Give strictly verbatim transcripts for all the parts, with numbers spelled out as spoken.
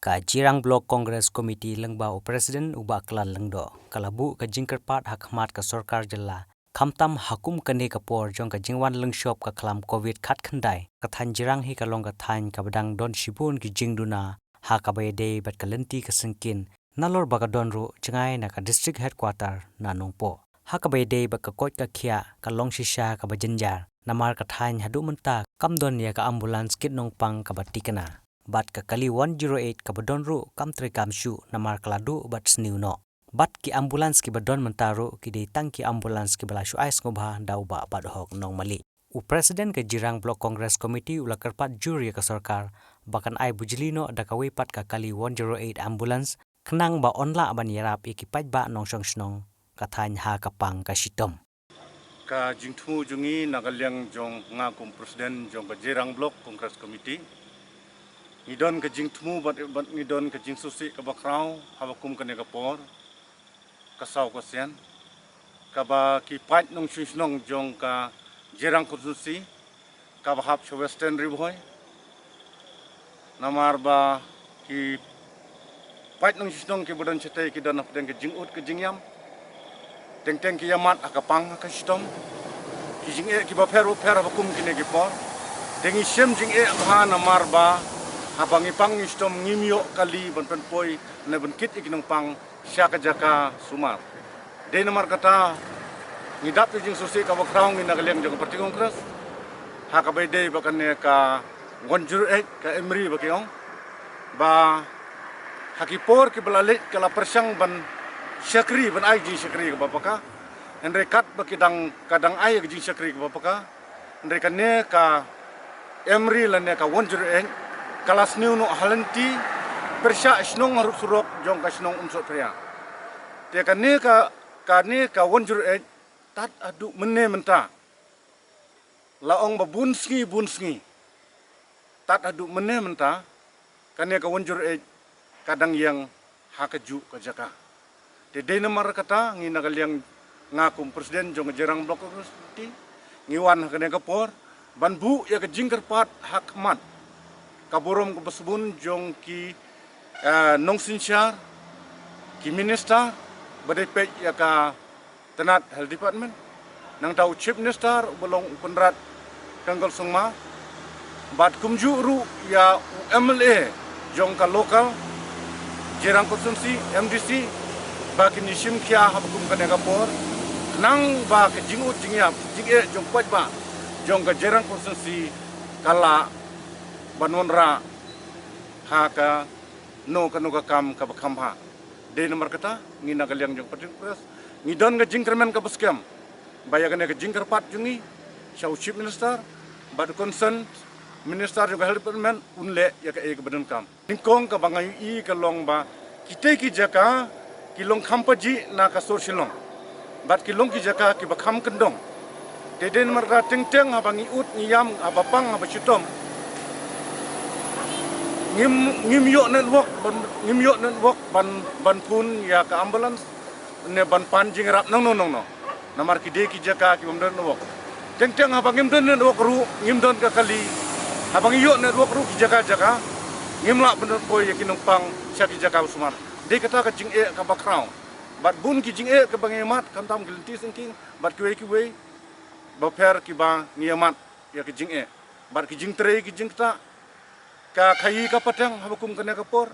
Ka Jirang Block Congress Committee lyngba u President u Bah Klan Lyngdoh ka la buh ka jingkyrpad ha khmat ka sorkar jylla, khamtam ha kum kane ka por jong ka jingwan lyngshop ka khlam covid khatkhyndai. Ka thaiñ Jirang hi ka long ka thaiñ kaba dang don shibun ki jingduna ha kaba ïadei bad ka lynti ka syngkien, nalor ba ka don ruh jngai na ka district headquarter na Nongpoh. Ha kaba ïadei bad ka koit ka khiah ka long shisha kaba jynjar, namar ka thaiñ haduh mynta kam don ïa ka ambulance kit nongpang kaba tikna. Bad ka kali one zero eight kaba don ruh kam treikam shuh namar ka la duh bad sniew noh. Bad ki ambulance kiba don mynta ruh ki dei tang ki ambulance kiba la shu ai sngewbha da u Bah Badhok Nongmali. U President ka Jirang Block Congress Committee u la kyrpad jur ïa ka sorkar ba kan ai bujli noh da kawei pat ka kali one zero eight ambulance, khnang ba yn lah ban ïarap ïa ki paidbah nongshong shnong ka thaiñ ha ka pang ka shitom. Ka jingthmu jong ngi na ka liang jong nga kum President jong ka Jirang Block Congress Committee, ngi don ka jingthmu bad, bad ngi don ka jingsngewsih kaba khraw haba kum kane ka por, ka saw ka sian, kaba ki paid nongshong shnong jong ka Jirang Constituency kaba hap sha Western Ri Bhoi. Namar ba ki paid nongshong shnong kiba don shatei ki don hapdeng ka jingud ka jingïam. Teng teng ki ïamat ha ka pang ha ka shitom. Ki jingeh kiba pher bapher haba kum kine ki por. Te ngi shem jingeh bha namar ba haba ngi pang ngi shitom ngim ïoh kali ban pynpoi ne ban kit ïa ki nongpang sha ka jaka sumar. Dei namar kata ngi dap ïa ka jingsngewsih kaba khraw ngi na ka liang jong ka party Congress ha kaba ïadei bad kane ka one zero eight, ka EMRI ba ki ong, ba ha ki por kiba la leit ka la pyrshang ban shakri, ban ai jingshakri kaba paka. Hynrei katba ki dang, ka dang ai ka jingshakri kaba paka, hynrei kane ka EMRI lane ka one zero eight ka la sniew noh ha lynti pyrshah shnong harud surok jong ka shnong Umsohphria. Te kane ka, kane ka one zero eight tad haduh mynne mynta, la ong ba bun sngi bun sngi, tad haduh mynne mynta kane ka one zero eight ka dang ïeng ha kajuh ka jaka. Te dei namar kata ngi na ka liang, nga kum President jong ka Jirang Block Congress Committee, ngi wan ha kane ka por ban buh ïa ka jingkyrpad ha khmat ka burom kaba sbun jong ki, eh, nongsynshar, ki minister ba dei peit ïa ka tnat Health Department, nangta u Chief Minister uba long u Conrad Kangkal Sangma, bad kumjuh ruh ïa u MLA jong ka local Jirang Constituency, MDC, ba kin ïashim khia haba kum kane ka por, khnang ba ka jingud jingïap jingeh jong paidbah jong ka Jirang Constituency ka lah ban wanrah ha kano kano ka kam kaba kham bha. Dei namar kata ngi na ka liang jong ka party Congress ngi don ka jingkyrmen kaba skhem ba ïa kane ka jingkyrpad jong ngi sha u Chief Minister bad u concerned minister jong ka Health Department un leh ïa kaei kaba donkam. Nyngkong kaba nga ïohi ka long ba kitei ki jaka ki long kham pajih na ka sor Shillong bad ki long ki jaka kiba kham kyndong. Te dei namar kata teng teng haba ngi ud ngi ïam, haba pang haba shitom, ngim, ngim ïoh network ban, ngim ïoh network ban, ban phone ïa ka ambulance ne ban pan jingïarap nangno nangno. Namar ki dei ki jaka ki bym don network. Teng teng haba ngim don network ruh, ngim don ka kali, haba ngi ïoh network ruh ki jaka jaka ngim lah ban poi ïa ki nongpang sha ki jaka ba sumar. Dei kata ka jingeh kaba khraw. Bad bun ki jingeh kaba ngi ïamat, khamtam ki lynti syngkien bad kiwei kiwei bapher kiba ngi ïamat ïa ki jingeh bad ki jingtrei ki jingktah, ka khaïi ka pateng haba kum kane ka por.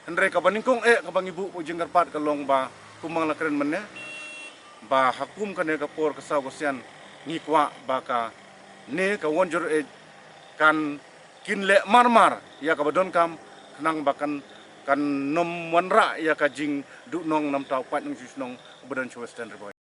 Hynrei kaba nyngkong eh kaba ngi buh ka jingkyrpad ka long ba kumba nga la kren mynne, ba ha kum kane ka por ka saw ka sian ngi kwah ba kane ka one zero eight kan kin leh mar mar ïa kaba donkam, khnang ba kan, kan nym wanrah ïa ka jingduhnong namar u paid nongshong shnong uba don sha Western Ri Bhoi.